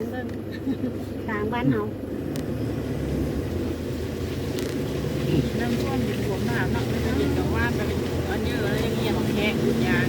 ເບິ່ງ ກາງບ້ານເຮົາ ນ້ຳຖ້ວມ ດິນຖ້ວມນ້ຳເນາະ ມັນຈະເປັນກາງວານ ໄປເປັນອັນເຍອະ ແລ້ວຍັງເຫຍບັກແຄກຢູ່ຍາງ.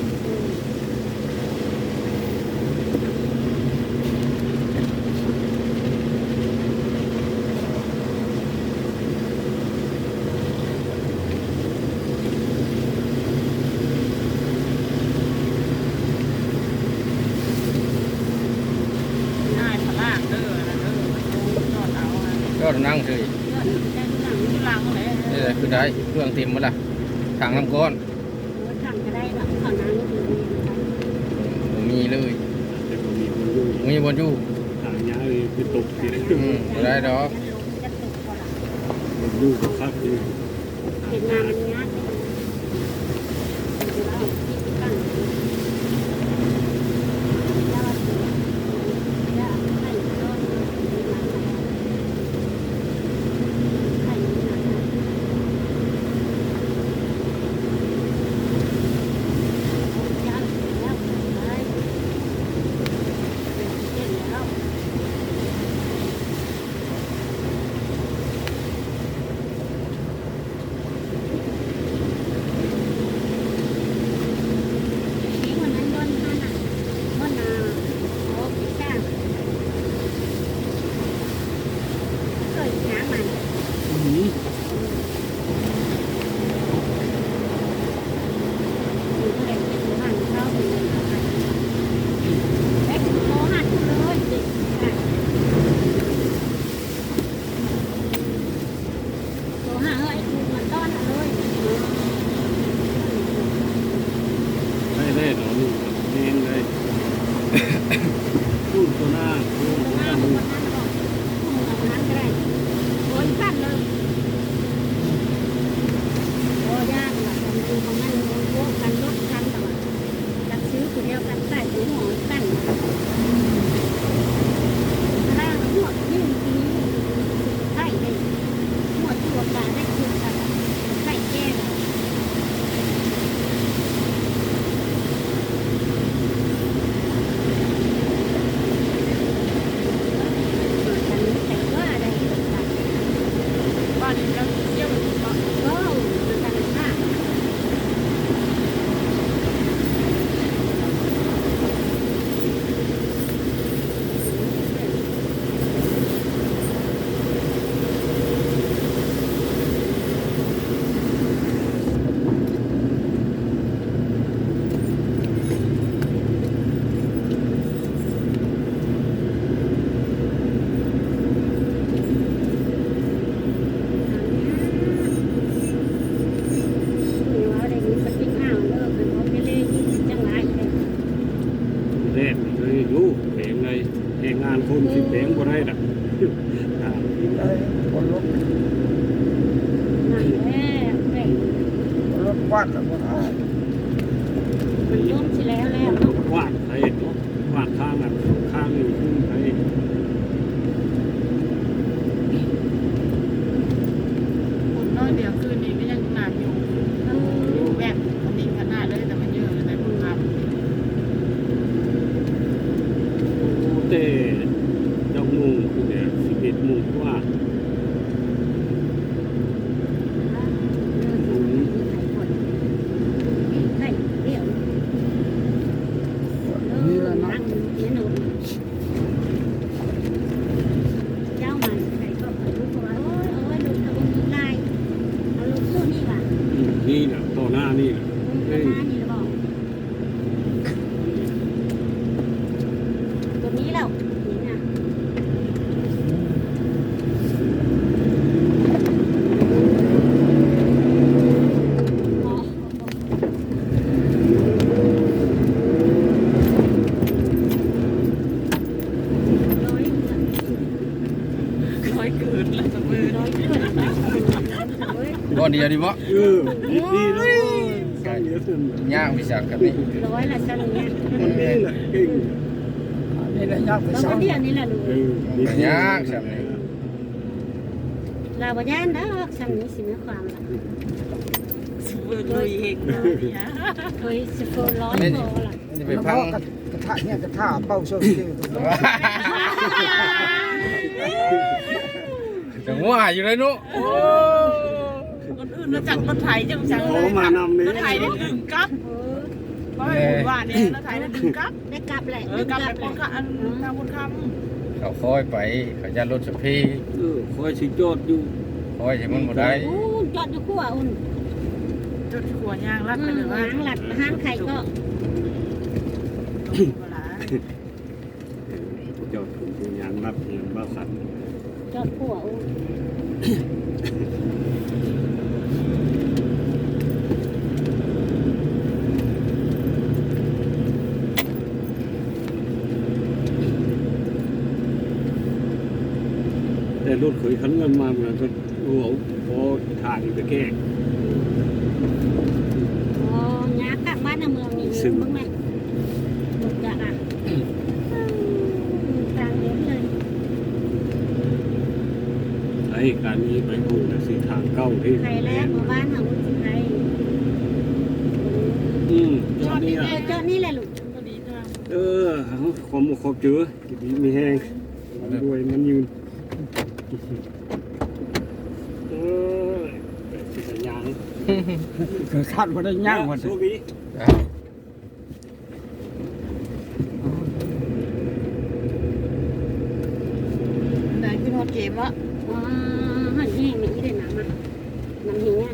ຍອດນາງເສີຍ ນີ້ແຫຼະຄືໄດ້ ເຄື່ອງເຕັມໝົດລະ ຖັງນ້ຳກ້ອນ ບໍ່ມີເລີຍ ບໍ່ມີບ່ອນຢູ່ ຫາຍາກເລີຍ ໄປຕົກ ອືມ ບໍ່ໄດ້ດອກ. ໂທຫາເອີຍ ໄດ້ແລ້ວເນາະ ແມ່ນເລີຍ ປູ້ນໂຕໜ້າ ໂຕໜ້າ ໂຕນັ້ນກໍໄດ້ ໂອ້ຍ ສັ່ນເລີຍ ບໍ່ຢ້ານວ່າ ຄັນຢູ່ຂອງມັນ ໂອ້ ກັນລົບກັນ ແຕ່ວ່າ ຈັກຊື້ຜູ້ດຽວກັນ ໃສ່ຫົວກັນ ຖ້າຫົວນີ້ມີ ໃຊ້ໄດ້ ຫົວຕົວກາໄດ້ຄືກັນ ໃຊ້ແກ່ ແດດເລີຍຢູ່ ແປງໃດ ແຮງງານຄົນຊິແປງບໍ່ໄດ້ດອກ ເອີ ຄົນລົງ ນັ້ນແຫຼະ ແປງ ຄົນລົງກວາດກໍບໍ່ໄດ້ ມັນລົງຊິແລ້ວແລ້ວ ກວາດໄປເນາະ ກວາດທາງນັ້ນ ທາງນີ້ຂຶ້ນໄປ ຝົນນ້ອຍດຽວຄືນນີ້ກໍຍັງໜັກຢູ່ ເອີ ຢູ່ແບບ ອັນນີ້ຂະໜາດເລີຍ ແຕ່ມັນເຢີຍະໃນບຸນຮັບ ໂອ້ ແຕ່ຈັກໂມງພຸ້ນແຫຼະ ສິບເອັດໂມງກວ່າ ນີ້ລະເນາະ. ເຈົ້າມາໃສ່ກໍລູກວ່າ ໂອ້ຍ ໂອ້ຍ ລູກກະບໍ່ມີຫຼາຍ ເອົາລູກໂຊນີ້ວ່າ ອືມ ນີ້ລະ ຕໍ່ໜ້ານີ້ລະ ເອີ ຕໍ່ໜ້ານີ້ລະບໍ ຕົວນີ້ແລ້ວ ນີ້ນະ. ຮ້ອຍເກີນລະສະເມີ ຮ້ອຍເກີນລະສະເມີ ບ່ອນດຽວນີ້ບໍ? ເອີ ດີເລີຍ ຍາກວິຊາກັນນີ້ ຮ້ອຍລະຊັ້ນນີ້ ມັນດີລະເກັ່ງ ອັນນີ້ລະຍາກວິຊາ ດຽວນີ້ລະລູກ ເອີ ຍາກຊັ້ນນີ້ ລາວບໍ່ຢ້ານດອກ ຊັ້ນນີ້ຊິມີຄວາມລະ ຊິເປີດລຸຍເຮັດເລີຍ ເຮີ້ຍ ຊິເປີດຮ້ອຍພໍລະ ມັນຈະໄປພັງ ກະທະເນຍ ກະທະເປົ່າໂຊເຊຍ ໂອ້ ເປັນຫຍັງ ວ່າຢູ່ໄດ໋ເນາະ. ໂອ້ ຄົນອື່ນມາຈັກລົດໄຖຈັງ ໂອ້ ມານຳນີ້ ລົດໄຖໄດ້ດຶງກັບ. ເອີ ບໍ່ໃຫ້ ເອີ ຫວານນີ້ ລົດໄຖໄດ້ດຶງກັບ ໄດ້ກັບແຫຼະ ເອີ ກັບໄປ ໄປ ຄົນຄະ ອັນ ເອີ ທາງຄົນຄຳ ເຂົາຄອຍໄປ ເຂົາຢ້ານລົດສະເພ. ເອີ ຄອຍຊິຈອດຢູ່ ຄອຍຊິມັນບໍ່ໄດ້. ໂອ້ ຈອດຢູ່ຂົວພຸ້ນ ຈອດຂົວ ຍ່າງລັດໄປເລີຍ ອືມ ວ່າ ຍ່າງລັດ ຮ້ານຂາຍເກາະ ຈອດ ເອີ ເຈົ້າ ເປັນຜູ້ຍ່າງລັດ ຍ່າງບໍ່ສັນ ຈອດຂົວ ໂອ້ ແຕ່ລົດເຄີຍຄັນເງິນມາເມືອງ ໂອ້ ພໍທາງໄປແກ້ ໂອ້ ຍາກກັບບ້ານນະເມືອງນີ້ ເບິ່ງແມ່ ລົດຈັກອະ ອືມ ກາງເວັນເລີຍ. ໄອ້ ການນີ້ໄປພຸ້ນນະ ເສັ້ນທາງເກົ່າເດ້ ໄປແລ້ວ ເມືອບ້ານເຮົາຊິໄປ ອືມ ຈອດນີ້ລະ ເອີ ຈອດນີ້ແຫຼະລູກ ເອີ ຂອບອົກຂອບໃຈ ຢູ່ດີມີແຮງ ລຳລວຍມັນຍືນ. ເອີ ຊິໄປຍ່າງ ຄືຄາດບໍ່ໄດ້ຍ່າງວ່າ ໂຊກດີ. ໄດ້ຂຶ້ນຮອດເກມວະ ວ້າວ ຮອດແຮງ ນີ້ເດ້ນ້ຳ ນ້ຳແຮງ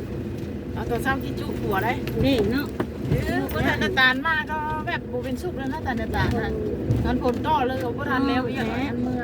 ເອົາຕອນເຊົ້າກິນຈຸຫົວໄດ້ ເດ້ເນາະ. ເອີ ບໍ່ທັນນ້ຳຕານມາກໍແບບບໍ່ເປັນສຸກແລ້ວນະ ຕານນ້ຳຕານຫັ້ນ ຕອນຝົນຕົກເລີຍບໍ່ທັນແລ້ວ ໂອ້ ອີຫຍັງ ແທ້ ທັນເມືອ